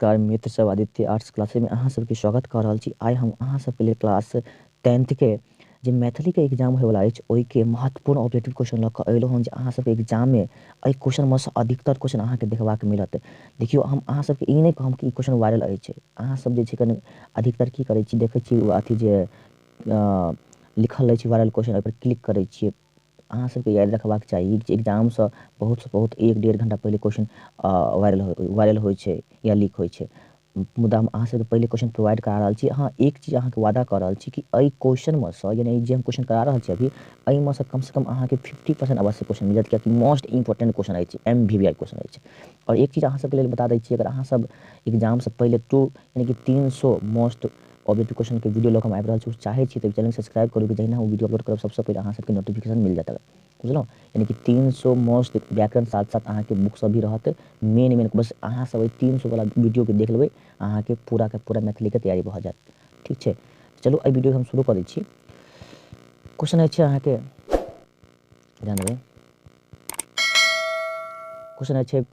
नमस्कार मित्र सब, आदित्य आर्ट्स क्लासेज में अहाँ सबके स्वागत कर रहल छी। आइ हम अहाँ सबके लेल क्लास 10th के जे मैथिली के एग्जाम होय वाला अछि ओहि के महत्वपूर्ण ऑब्जेक्टिव क्वेश्चन लऽ कऽ अयलहुँ हन, जे अहाँ सबके एग्जाम में एहि क्वेश्चन में से अधिकतर क्वेश्चन अहाँके देखबाक मिलत। देखियौ, हम अहाँ सबके ई नहि कहब कि ई क्वेश्चन वायरल अछि। अहाँ सब जे छै कनि अधिकतर की करै छी, देखै छी अथी जे लिखल रहै छै वायरल क्वेश्चन, ओहिपर क्लिक करै छियै। अहाँ सबके याद रखबाक चाही जे एग्जामसँ बहुतसँ बहुत 1-1.5 घंटा पहिले क्वेश्चन वायरल होइ छै या लीक होइ छै। मुदा हम अहाँ सबके पहिले क्वेश्चन प्रोवाइड करा रहल छी। हाँ, एक चीज अहाँके वादा कऽ रहल छी कि एहि क्वेश्चनमे सँ, यानी जे हम क्वेश्चन करा रहल छी अभी, एहिमे सँ कमसँ कम अहाँके 50% अवश्य क्वेश्चन मिल जायत, कियाकि मोस्ट इम्पोर्टेंट क्वेश्चन अछि, MVVI question अछि। आओर एक चीज अहाँ सबके लेल बता दै छी, अगर अहाँ सब एग्जामसँ पहिले 2 यानी कि 300 मोस्ट ऑब्जेक्टिव क्वेश्चन के वीडियो लऽ कऽ हम आबि रहल छी, चाहै छी तऽ चैनल सब्सक्राइब करू कि जहिना ओ वीडियो अपलोड करब सबसँ पहिले अहाँ सबके नोटिफिकेशन मिल जायत, बुझलहुँ? यानी कि 300 मोस्ट व्याकरण साथ साथ अहाँके बुक सब भी रहत, मेन मेन बस अहाँ सब एहि 300 वाला वीडियोके देख लेबै, अहाँके पूरा के पूरा मैथिलीके तैयारी भऽ जायत। ठीक छै, चलू एहि वीडियोके हम शुरू करै छी। क्वेश्चन अछि अहाँके, ध्यान देबै, क्वेश्चन अछि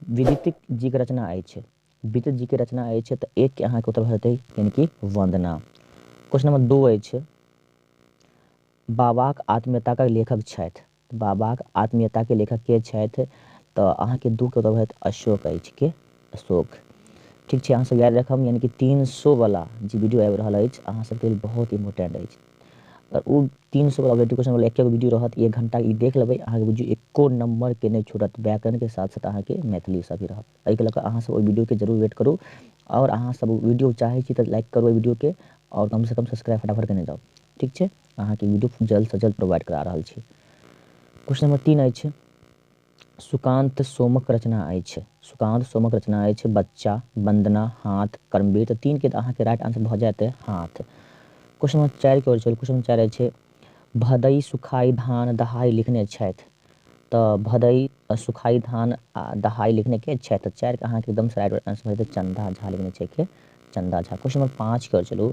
विदित जी के रचना अछि, विदित जी के रचना अछि, तऽ एक के अहाँके उत्तर भऽ जेतै यानी कि वंदना। क्वेश्चन नंबर 2 अछि, बाबाक आत्मीयताक लेखक छथि, बाबाक आत्मीयताके लेखक के छथि, तऽ अहाँके 2 के उत्तर भऽ जायत अशोक अछि, के अशोक। ठीक छै, अहाँ सब याद रखब, यानी कि 300 वाला जे वीडियो आबि रहल अछि अहाँ सबके लेल बहुत इम्पोर्टेंट अछि। अगर ओ 300 वाला ऑब्जेक्टिव क्वेश्चन वाला एक एक वीडियो रहत, 1 घंटा ई देख लेबै, अहाँके बुझियौ एको नंबर के नहि छूटत, व्याकरण के साथ साथ अहाँके मैथिली सब भी रहत। एहिके लऽ कऽ अहाँ सब ओहि वीडियोके जरूर वेट करू, आओर अहाँ सब वीडियो चाहै छी तऽ लाइक करू ओहि वीडियोके, आओर कमसँ कम सब्सक्राइब फटाफट केने जाउ। ठीक छै, अहाँके वीडियो जल्दसँ जल्द प्रोवाइड करा रहल छी। क्वेश्चन नंबर 3 अछि, सुकांत सोमक रचना अछि, सुकांत सोमक रचना अछि बच्चा, वंदना, हाथ, कर्मवीर, तऽ 3 के अहाँके राइट आंसर भऽ जायत हाथ। क्वेश्चन नंबर 4 के ओर चलू। क्वेश्चन नंबर 4 अछि, भदई सुखाई धान दहाई लिखने छथि, तऽ भदई सुखाई धान आ दहाई लिखने के छथि, तऽ 4 के अहाँके एकदम राइट आंसर भऽ जेतै चंदा झा लिखने छै के चंदा झा। क्वेश्चन नंबर 5 के ओर चलू।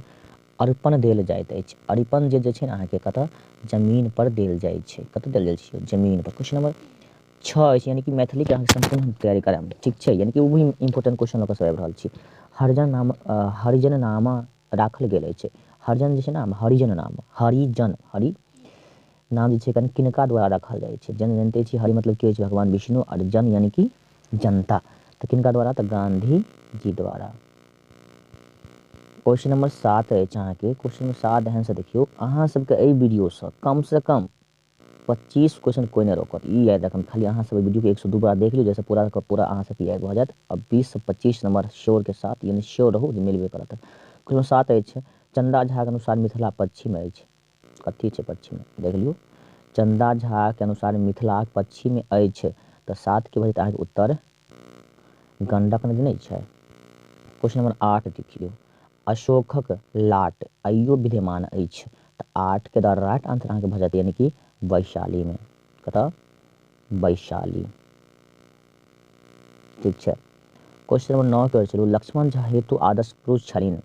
अरिपन देल जाइत अछि, अरिपन जे छै ने अहाँके कतऽ, जमीन पर देल जाइ छै, कतऽ देल जाइ छै, जमीन पर। क्वेश्चन नंबर 6 अछि, यानी कि मैथिली के अहाँके सम्पूर्ण हम तैयारी करायब। ठीक छै, यानी कि ओ भी इम्पोर्टेंट क्वेश्चन लऽ कऽ सब आबि रहल छी। हरिजन नाम, हरिजन नामा राखल गेल अछि, हरिजन जे छै ने, हरिजन नाम, हरिजन, हरि नाम जे छै कनि किनका द्वारा राखल जाइ छै, जन जानते छी हरि मतलब की होइ छै, भगवान विष्णु, आओर जन यानी कि जनता, तऽ किनका द्वारा, तऽ गांधी जी द्वारा। क्वेश्चन नंबर 7 अछि अहाँके, क्वेश्चन नंबर 7 ध्यान से देखियौ, अहाँ सबके एहि वीडियोसँ कमसँ कम 25 क्वेश्चन कोइ नहि रोकत, ई याद रखब। खाली अहाँ सब वीडियो के 102 बार देख लियौ, जैसे पूरा के पूरा अहाँ सबके याद भऽ जायत। अब 20 से 25 नंबर श्योर के साथ, यानी श्योर रहू जे मिलबे करत। क्वेश्चन 7 अछि, चंदा झा के अनुसार मिथिला पश्चिम अछि, कथी छै पश्चिम, देख लियौ, चंदा झा के अनुसार मिथिला पश्चिम अछि, तऽ 7 के भऽ जेतै अहाँके उत्तर गंडक नदी नहि छै। क्वेश्चन नंबर 8 देखियौ, अशोकक लाट आइयो विद्यमान अछि, तऽ 8 के द राइट आंसर अहाँके भऽ जायत यानी कि वैशाली में, कतऽ, वैशाली। ठीक छै, क्वेश्चन नंबर 9 के चलू। लक्ष्मण झा हेतु आदर्श पुरुष छलिन,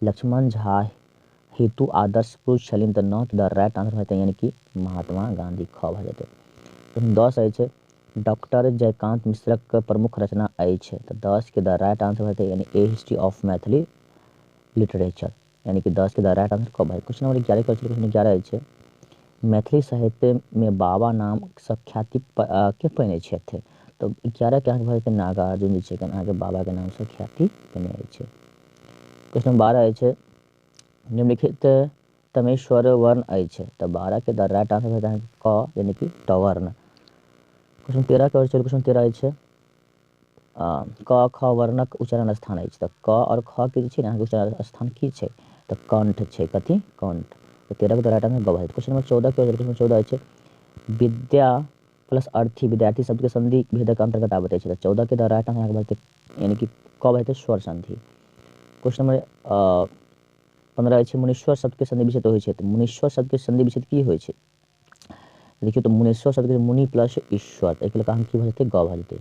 लक्ष्मण झा हेतु आदर्श पुरुष छलिन, तऽ 9 के द राइट आंसर भऽ जेतै यानी कि महात्मा गांधी, ख भऽ जेतै। 10 अछि, डॉक्टर जयकांत मिश्रक प्रमुख रचना अछि, तऽ 10 के द राइट आंसर भऽ जेतै यानी a history of Maithili literature, यानी कि 10 के द राइट आंसर क भऽ जेतै। क्वेश्चन नंबर 11 के क्वेश्चन 11 अछि, मैथिली साहित्य में बाबा नाम सँ ख्याति के पेने छथि, तऽ 11 के अहाँके भऽ जेतै नागार्जुन जे छै अहाँके बाबा के नाम सँ ख्याति पेने अछि। क्वेश्चन नंबर 12 अछि, निम्नलिखित तमेश्वर वर्ण अछि, तऽ 12 के द राइट आंसर भऽ जेतै अहाँके क यानी कि टवर्ण। क्वेश्चन 13 के क्वेश्चन 13 अछि, क ख वर्णक उच्चारण स्थान अछि, तऽ क और ख के जे छै ने अहाँके उच्चारण स्थान की छै, तऽ कंठ छै, कथी, कंठ, तऽ 13 के राइट आंसर ग भऽ जेतै। क्वेश्चन नंबर 14 के क्वेश्चन 14 अछि, विद्या प्लस अर्थी विद्यार्थी शब्द के संधि भेदक अंतर्गत आबैत अछि, तऽ 14 के राइट आंसर अहाँके भऽ जेतै यानी कि क भऽ जेतै स्वर संधि। क्वेश्चन नंबर 15 अछि, मुनीश्वर शब्द के संधि विच्छेद होइ छै, तऽ मुनीश्वर शब्द के संधि विच्छेद की होइ छै, देखियौ तऽ मुनीश्वर शब्द के मुनि प्लस ईश्वर, एहिके लऽ कऽ अहाँके की भऽ जेतै, ग भऽ जेतै।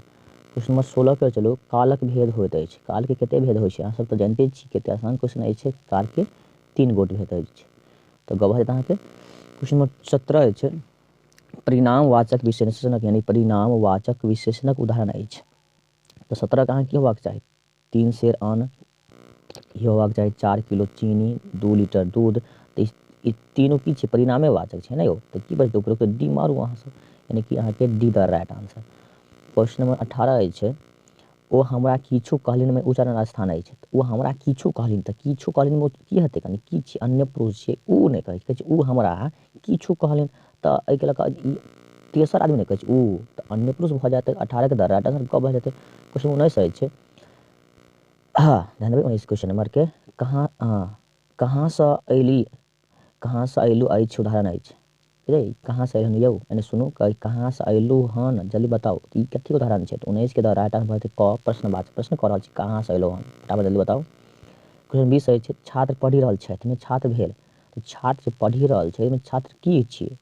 क्वेश्चन नंबर 16 के चलू, कालक भेद होइत अछि, काल के कते भेद होइ छै, अहाँ सब तऽ जानते छी, कते आसान क्वेश्चन अछि, काल के 3 गोट भेद अछि, तऽ ग भऽ जेतै अहाँके। क्वेश्चन नंबर 17 अछि, परिणामवाचक विशेषणक यानी परिणामवाचक विशेषणक उदाहरण अछि, तऽ 17 के अहाँके की होबाक चाही? 3 सेर अन्न, ई होबाक चाही 4 किलो चीनी, 2 लीटर दूध। तऽ ई तीनू की छै? परिणामे वाचक छै ने यौ। तऽ की बचतै? उपरोक्त डी मारू अहाँ सब, यानी कि अहाँके D the right answer. Question number 18 अछि, ओ हमरा किछु कहलनि मे उच्चारण स्थान अछि। ओ हमरा किछु कहलनि, तऽ किछु कहलनि मे की हेतै? कनि की छियै? अन्य पुरुष छियै, ओ नहि कहै छै, कहै छै ओ हमरा किछु कहलनि, तऽ एहिके लऽ कऽ ई तेसर आदमी नहि कहै छै ओ, तऽ अन्य पुरुष भऽ जायत। 18 के द राइट आंसर क भऽ जेतै। क्वेश्चन 19 अछि, हँ ध्यान देबै 19 क्वेश्चन नंबर के, कहाँ कहाँसँ अयली, कहाँसँ अयलू अछि उदाहरण अछि। रे कहाँसँ अयलहन यौ, एने सुनू, कहाँसँ अयलू हन, जल्दी बताउ, ई कथीके उदाहरण छै? तऽ 19 के द राइट आंसर भऽ जेतै क, प्रश्नवाचक, प्रश्न कऽ रहल छी कहाँसँ अयलहुँ हन, फटाफट जल्दी बताउ। क्वेश्चन 20 अछि, छात्र पढ़ि रहल छथि मे छात्र भेल, तऽ छात्र जे पढ़ि रहल छै ओहिमे छात्र की छियै?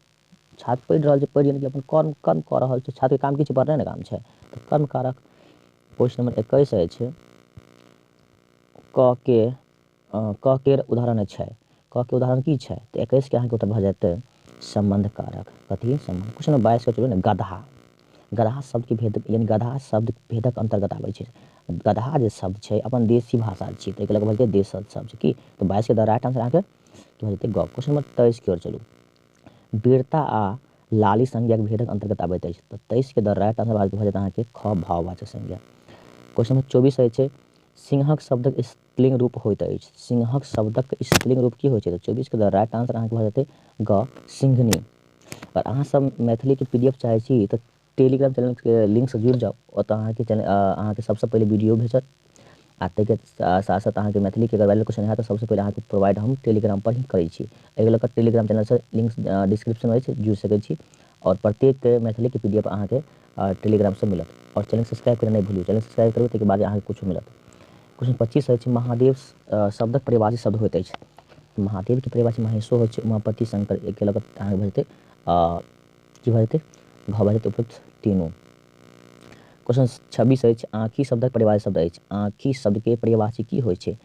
छात्र पढ़ि रहल छै, पढ़ि यानी कि अपन कर्म कर्म कऽ रहल छै, छात्रके काम की छै? पढ़नाइ ने काम छै, तऽ कर्म कारक। क्वेश्चन नंबर 21 अछि, क के क केर उदाहरण छै, क के उदाहरण की छै? तऽ 21 के अहाँके उत्तर भऽ जेतै सम्बन्ध कारक। कथी? सम्बन्ध। क्वेश्चन नंबर 22 के चलू ने, गधा, गधा शब्दके भेद, यानी गधा शब्द भेदक अन्तर्गत आबै छै। गधा जे शब्द छै अपन देशी भाषा छियै, तऽ एहिके लऽ कऽ भऽ जेतै देशज शब्द की, तऽ 22 के द राइट आंसर अहाँके की भऽ जेतै? ग। क्वेश्चन नंबर 23 की ओर चलू, वीरता आ लाली संज्ञाक भेदक अन्तर्गत आबैत अछि। तऽ 23 के द राइट आंसर भऽ जेतै अहाँके ख, भाववाचक संज्ञा। क्वेश्चन नंबर 24 अछि, सिंहक शब्दक स्त्रीलिंग रूप होइत अछि। सिंहक शब्दक स्त्रीलिंग रूप की होइ छै? तऽ 24 के द राइट आंसर अहाँके भऽ जेतै ग, सिंघनी। अगर अहाँ सब मैथिलीके PDF चाहै छी तऽ टेलीग्राम चैनलके लिंकसँ जुड़ि जाउ, ओतऽ अहाँके चैनल अहाँके सबसँ पहिले वीडियो भेजत, आ ताहिके साथ साथ अहाँके मैथिलीके अगर वैल्यू क्वेश्चन हैत तऽ सबसँ पहिले अहाँके प्रोवाइड हम टेलीग्राम पर ही करै छी। एहि लऽ कऽ टेलीग्राम चैनलसँ लिंक डिस्क्रिप्शनमे अछि, जुड़ि सकै छी, आओर प्रत्येक मैथिलीके PDF अहाँके टेलीग्रामसँ मिलत। आओर चैनल सब्सक्राइब करना नहि भूलियौ, चैनल सब्सक्राइब करबै ताहिके बाद अहाँके किछु मिलत। क्वेश्चन 25 अछि, महादेव शब्दक परिभाषी शब्द होइत अछि। महादेवके परिभाषी महेशो होइ छै, उमापति, शंकर, एहिके लऽ कऽ अहाँके भऽ जेतै की भऽ जेतै? घ भऽ जेतै उपयुक्त तीनू। क्वेश्चन 26 अछि, आँखि शब्दक परिभाषी शब्द अछि। आँखि शब्दके परिभाषी की होइ छै?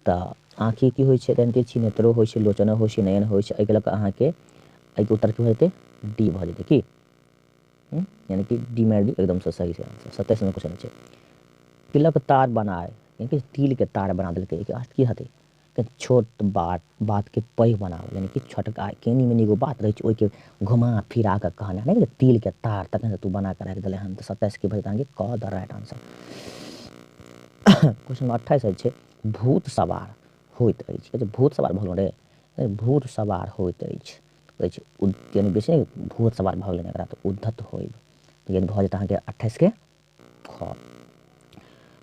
तऽ आँखि की होइ छै? जानिते छी, नेत्रो होइ छै, लोचनो होइ छै, नयन होइ छै। एहिके लऽ कऽ अहाँके एहिके उत्तर की भऽ जेतै? डी भऽ जेतै की, यानी कि डी मारि दियौ एकदमसँ सही छै आंसर। 27 नंबर क्वेश्चन छै, तिलक तार बनाए, यानी कि तिलके तार बना देलकै, एहिके अर्थ की हेतै? छोट बात बातके पैघ बनाबै, यानी कि छोटका केनी मेनी एगो बात रहै छै ओहिके घुमा फिरा कऽ कहनाइ, नहि तिलके तार तखन तू बना कऽ राखि देले हन। तऽ 27 के भऽ जेतै अहाँके क the right answer. Question number 28 अछि, भूत सवार होइत अछि। कहै छै भूत सवार भऽ गेलहुँ रे, भूत सवार होइत अछि, कहै छै यानी बेसी नहि भूत सवार भऽ गेलै एकरा, तऽ उद्धत होइब, यानी भऽ जेतै अहाँके 28 के ख।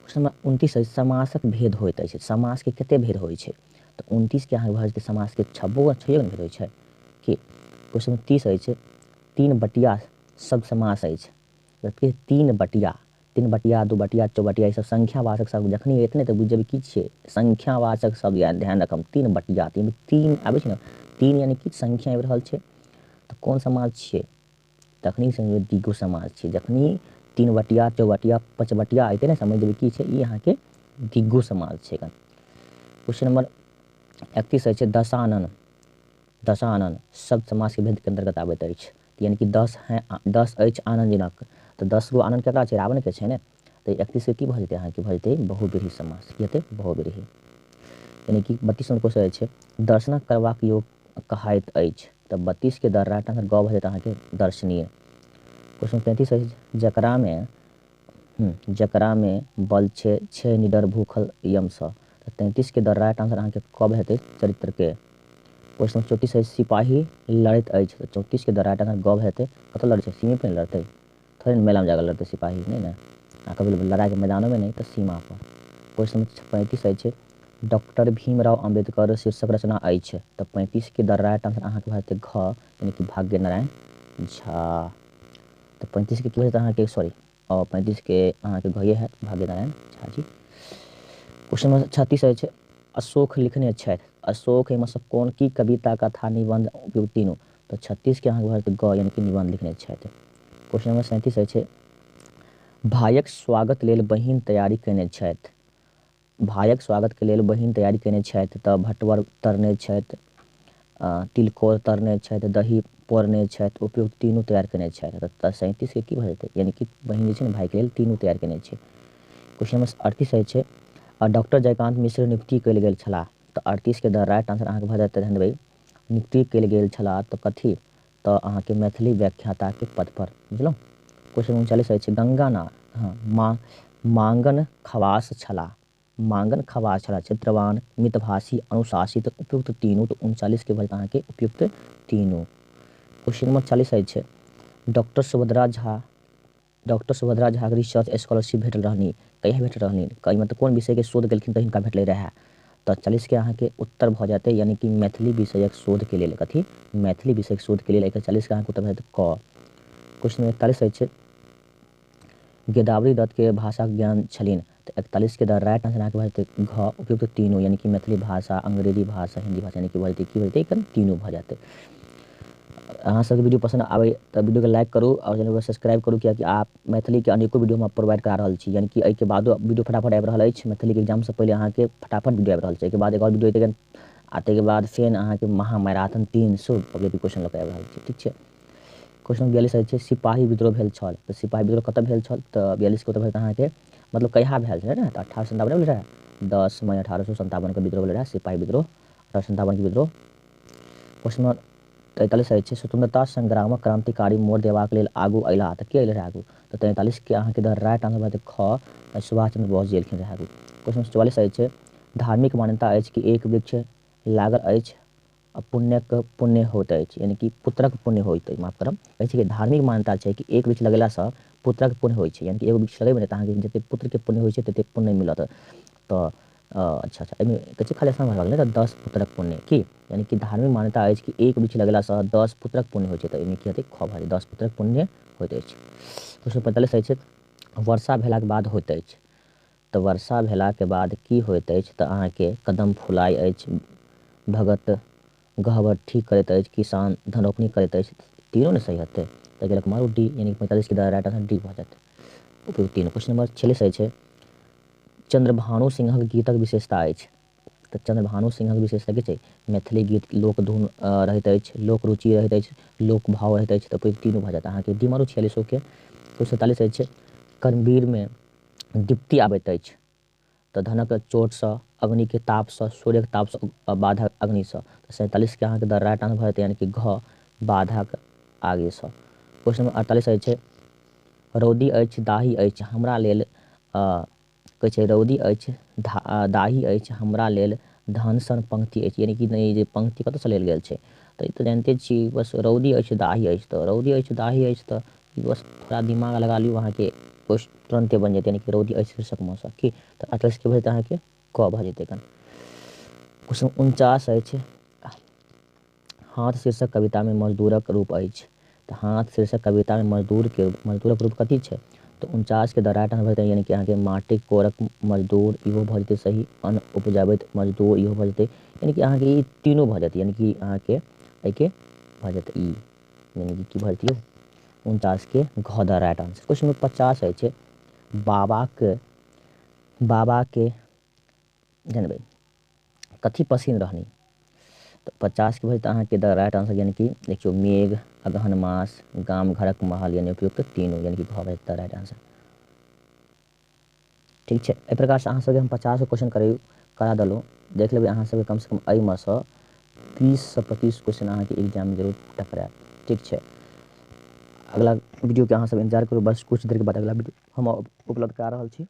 क्वेश्चन नंबर 29 अछि, समासक भेद होइत अछि। समासके कते भेद होइ छै? तऽ 29 के अहाँके भऽ जेतै समासके छबो छैयो ने भेद होइ छै की। क्वेश्चन नंबर 30 अछि, 3 बटिया शब्द समास अछि। 3 बटिया, 3 बटिया, 2 बटिया, चौबटिया, ई सब संख्यावाचक शब्द जखनी एतने तऽ बुझि जेबै की छियै संख्यावाचक शब्द, याद ध्यान रखब। 3 बटिया, 3 आबै छै ने, 3 यानी कि संख्या आबि रहल छै, तऽ कोन समास छियै? तखनी समझबै द्विगु समास छियै। जखनी 3 बटिया, चौबटिया, 5 बटिया अयतै ने, समझि जेबै की छै, ई अहाँके द्विगु समास छै। क्वेश्चन नंबर 31 अछि, दशानन, दशानन शब्द समासके भेदके अन्तर्गत आबैत अछि। यानी कि 10 है, 10 अछि आनंद जिनक, तऽ 10 गो आनंद ककरा छै? रावणके छै ने। तऽ 31 के की भऽ जेतै अहाँके? भऽ जेतै बहुव्रीहि समास। की हेतै? बहुव्रीहि। यानी कि 32 नंबर क्वेश्चन अछि, दर्शनक करबाक योग कहाइत अछि। तऽ 32 के द राइट आंसर ग भऽ जेतै अहाँके दर्शनीय। क्वेश्चन 33 अछि, जकरामे बल छै, छै निडर भूखल यमसँ। तऽ 33 के द राइट आंसर अहाँके क भऽ जेतै चरित्रके। क्वेश्चन 34 अछि, सिपाही लड़ैत अछि। तऽ 34 के द राइट आंसर ग भऽ जेतै। कतऽ लड़ै छै? सीमे पर लड़तै, थोड़े मेलामे जाकऽ लड़तै सिपाही, नहि ने, आ कभी लड़ाइके मैदानोमे नहि, तऽ सीमा पर। क्वेश्चन 35 अछि, डॉक्टर भीमराव अम्बेडकर शीर्षक रचना अछि। तऽ 35 के द राइट आंसर अहाँके भऽ जेतै घ, यानी कि भाग्य नारायण झा। तऽ 35 के की भऽ जेतै अहाँके? सॉरी, 35 के अहाँके घये हैत, भाग्य नारायण झा जी। क्वेश्चन नंबर 36 अछि, अशोक लिखने छथि। अशोक एहिमे सँ कोन की कविता, कथा, निबंध, उपयुक्त तीनू? तऽ 36 के अहाँके भऽ जेतै ग, यानी कि निबंध लिखने छथि। क्वेश्चन नंबर 37 अछि, भायक स्वागत लेल बहिन तैयारी कयने छथि। भायक स्वागतके लेल बहिन तैयारी कयने छथि, तऽ भटवर तरने छथि, तिलकोर तरने छथि, दही पौरने छथि, उपयुक्त तीनू तैयार कयने छथि। तऽ 37 के की भऽ जेतै? यानी कि बहिन जे छै ने भाइके लेल तीनू तैयार कयने छै। क्वेश्चन नंबर 38 अछि, डॉक्टर जयकांत मिश्र नियुक्ति कयल गेल छलाह। तऽ 38 के द राइट आंसर अहाँके भऽ जायत, ध्यान देबै, नियुक्ति कयल गेल छलाह तऽ कथी, तऽ अहाँके मैथिली व्याख्याताके पद पर। बुझलहुँ। क्वेश्चन 39 अछि, गंगा हँ मांगन खवास छलाह। मांगन खवास छलाह चित्रवान, मितभाषी, अनुशासित, उपयुक्त तीनू। तऽ 39 के भऽ जायत अहाँके उपयुक्त तीनू। क्वेश्चन नंबर 40 अछि, डॉक्टर सुभद्रा झा, डॉक्टर सुभद्रा झाके रिसर्च स्कॉलरशिप भेटल रहनि। कहिया भेटल रहनि, मतलब कोन विषयके शोध केलखिन तऽ हिनका भेटलै रहए। तऽ 40 के अहाँके उत्तर भऽ जेतै, यानी कि मैथिली विषयक शोधके लेल। कथी, मैथिली विषयक शोधके लेल। एकर 40 के अहाँके उत्तर भऽ जेतै क। क्वेश्चन नंबर 41 अछि, गोदावरी दत्त के भाषाक ज्ञान छलनि। तऽ 41 के द राइट आंसर अहाँके भऽ जेतै घ, उपयुक्त तीनू, यानी कि मैथिली भाषा, अंग्रेजी भाषा, हिंदी भाषा, यानी कि भऽ जेतै की भऽ जेतै एकर तीनू भऽ जेतै। अहाँ सबके वीडियो पसंद आबै तऽ वीडियोके लाइक करू और चैनल सब्सक्राइब करू, कियाकि आप मैथिलीके अनेको वीडियो हम प्रोवाइड करा रहल छी। यानी कि एहिके बादो वीडियो फटाफट आबि रहल अछि, मैथिलीके एग्जामसँ पहिले अहाँके फटाफट वीडियो आबि रहल छै। एहिके बाद एक और वीडियो एतै, आ ताहिके बाद फेर अहाँके महामैराथन 300 पब्लिक क्वेश्चन लऽ कऽ आबि रहल छै। ठीक छै। क्वेश्चन 42 अछि, सिपाही विद्रोह भेल छल। तऽ सिपाही विद्रोह कतऽ भेल छल, तऽ 42 के उत्तर भेल अहाँके, मतलब कहिया भेल छलै ने, तऽ 1857 भेल रहै। 10 मई 1857 के विद्रोह भेल रहै, सिपाही विद्रोह 1857 के विद्रोह। क्वेश्चन नंबर 43 अछि, स्वतंत्रता संग्रामक क्रांतिकारी मोड़ देबाक लेल आगू अयलाह। तऽ के अयलै रहै आगू, तऽ 43 के अहाँके द राइट आंसर भऽ जेतै ख, सुभाष चंद्र बोस जी एलखिन रहै आगू। क्वेश्चन 44 अछि, धार्मिक मान्यता अछि कि एक वृक्ष लागल अछि पुण्यक पुण्य होइत अछि, यानी कि पुत्रक पुण्य होइत अछि। माफ करब, कहै छै कि धार्मिक मान्यता छै कि एक वृक्ष लगेलासँ पुत्रक पुण्य होइ छै, यानी कि एगो वृक्ष लगेबै ने तऽ अहाँके जतेक पुत्रके पुण्य होइ छै ततेक पुण्य मिलत। तऽ अच्छा अच्छा, एहिमे कहै छै खाली आसान भऽ गेलै तऽ 10 पुत्रक पुण्य की, यानी कि धार्मिक मान्यता अछि कि एक वृक्ष लगेलासँ 10 पुत्रक पुण्य होइ छै। तऽ एहिमे की हेतै, ख भऽ जेतै, 10 पुत्रक पुण्य होइत अछि। क्वेश्चन 45 अछि, वर्षा भेलाक बाद होइत अछि। तऽ वर्षा भेलाके बाद की होइत अछि, तऽ अहाँके कदम फुलाइ अछि, भगत गहबर ठीक करैत अछि, किसान धन रोपनी करैत अछि। तीनों ने सही हेतै, तऽ गेलक मारू डी, यानी 45 के राइट आंसर डी भऽ जायत, उपयुक्त तीनों। क्वेश्चन नंबर 46 अछि, चंद्रभानु सिंहक गीतक विशेषता अछि। तऽ चंद्रभानु सिंहक विशेषता की छै, मैथिली गीत लोकधुन रहैत अछि, लोक रुचि रहैत अछि, लोक भाव रहैत अछि। तऽ उपयुक्त तीनू भऽ जायत अहाँके डी मारू 46 के। क्वेश्चन 47 अछि, कर्मवीरमे दीप्ति आबैत अछि। तऽ धनक चोटसँ, अग्निके तापसँ, सूर्यके तापसँ, बाधक अग्निसँ। तऽ 47 के अहाँके द राइट आंसर भऽ जेतै, यानी कि घ, बाधक आगिसँ। क्वेश्चन नंबर 48 अछि, रौदी अछि दाही अछि हमरा लेल, कहै छै रौदी अछि दाही अछि हमरा लेल धन सन पंक्ति अछि, यानी कि नहि जे पंक्ति कतऽसँ लेल गेल छै, तऽ ई तऽ जानिते छी, बस रौदी अछि दाही अछि। तऽ रौदी अछि दाही अछि तऽ बस थोड़ा दिमाग लगा लियौ, अहाँके क्वेश्चन तुरन्ते बनि जेतै, यानी कि रौदी अछि शीर्षकमे सँ की। तऽ 48 के भऽ जेतै अहाँके क भऽ जेतै। एखन क्वेश्चन 49 अछि, हाथ शीर्षक कवितामे मजदूरक रूप अछि। तऽ हाथ शीर्षक कवितामे मजदूरके मजदूरक रूप कथी छै, तऽ 49 के द राइट आंसर भऽ जेतै, यानी कि अहाँके माटिक कोरक मजदूर इहो भऽ जेतै सही, अन्न उपजाबैत मजदूर इहो भऽ जेतै, यानी कि अहाँके ई तीनू भऽ जेतै, यानी कि अहाँके एहिके भऽ जेतै ई, यानी कि की भऽ जेतै यौ 49 के घ द राइट आंसर। क्वेश्चन नंबर 50 अछि, बाबाके जानबै कथी पसिन रहनी। तऽ 50 के भऽ जेतै अहाँके द राइट आंसर, यानी कि देखियौ मेघ, अगहन मास, गाम घरक महल, यानी उपयुक्त तीनू, यानी कि घ भऽ जेतै राइट आंसर। ठीक छै, एहि प्रकारसँ अहाँ सबके हम 50 गो क्वेश्चन करा देलहुँ। देख लेबै अहाँ सबके कमसँ कम एहिमे सँ 20 से 25 क्वेश्चन अहाँके एग्जाममे जरूर टकरायत। ठीक छै, अगला वीडियोके अहाँ सब इंतजार करू, बस कुछ देरके बाद अगला वीडियो हम उपलब्ध करा रहल छी।